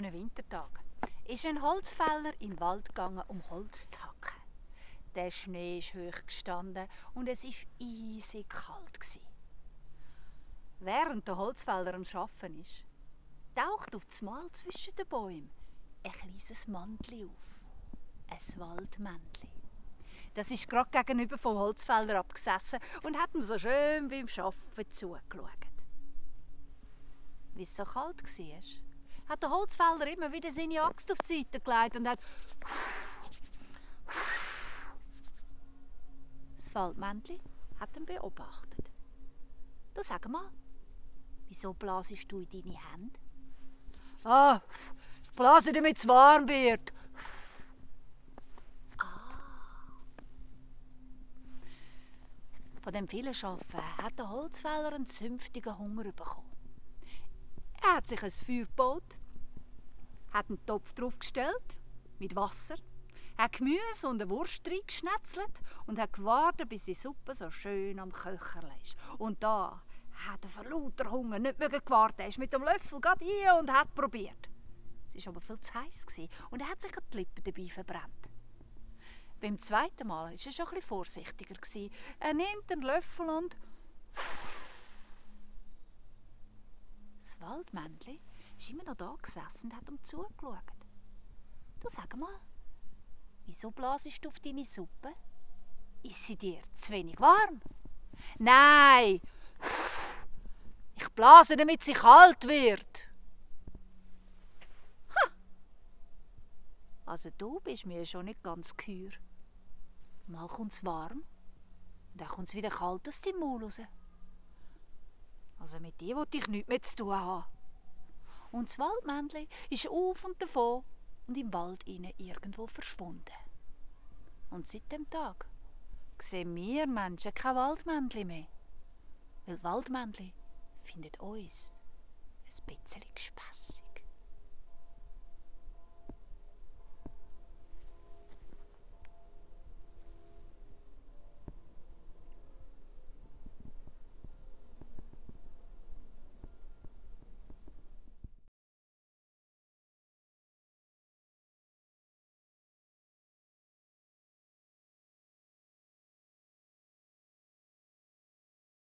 einem Wintertag ist ein Holzfäller in den Wald gegangen, um Holz zu hacken. Der Schnee ist hoch gestanden und es war eisig kalt. Während der Holzfäller am Arbeiten ist, taucht auf einmal zwischen den Bäumen ein kleines Männchen auf. Ein Waldmännchen. Das ist gerade gegenüber vom Holzfäller abgesessen und hat ihm so schön beim Arbeiten zugeschaut. Wie es so kalt war, hat der Holzfäller immer wieder seine Axt auf die Seite gelegt und hat das Waldmännchen hat ihn beobachtet. Du, sag mal, wieso blasest du in deine Hände? Ah, ich blase, damit es warm wird. Von dem vielen Arbeiten hat der Holzfäller einen zünftigen Hunger bekommen. Er hat sich ein Feuer gebaut, hat einen Topf draufgestellt mit Wasser, hat Gemüse und eine Wurst reingeschnetzelt und hat gewartet, bis die Suppe so schön am Köcherle ist. Und da hat er vor lauter Hunger nicht mehr gewartet. Er ist mit dem Löffel gerade rein und hat probiert. Es war aber viel zu heiß und er hat sich die Lippen dabei verbrannt. Beim zweiten Mal war er schon ein bisschen vorsichtiger. Er nimmt den Löffel und das Waldmännchen ist immer noch da gesessen und hat ihm zugeschaut. Du, sag mal, wieso blasest du auf deine Suppe? Ist sie dir zu wenig warm? Nein! Ich blase, damit sie kalt wird. Ha! Also du bist mir schon nicht ganz geheuer. Mal kommt es warm und dann kommt es wieder kalt aus deinem Maul raus. Also mit dir wollte ich nichts mehr zu tun haben. Und das Waldmännchen ist auf und davon und im Wald innen irgendwo verschwunden. Und seit dem Tag sehen wir Menschen kein Waldmännchen mehr. Weil Waldmännchen findet uns ein bisschen gespenstisch.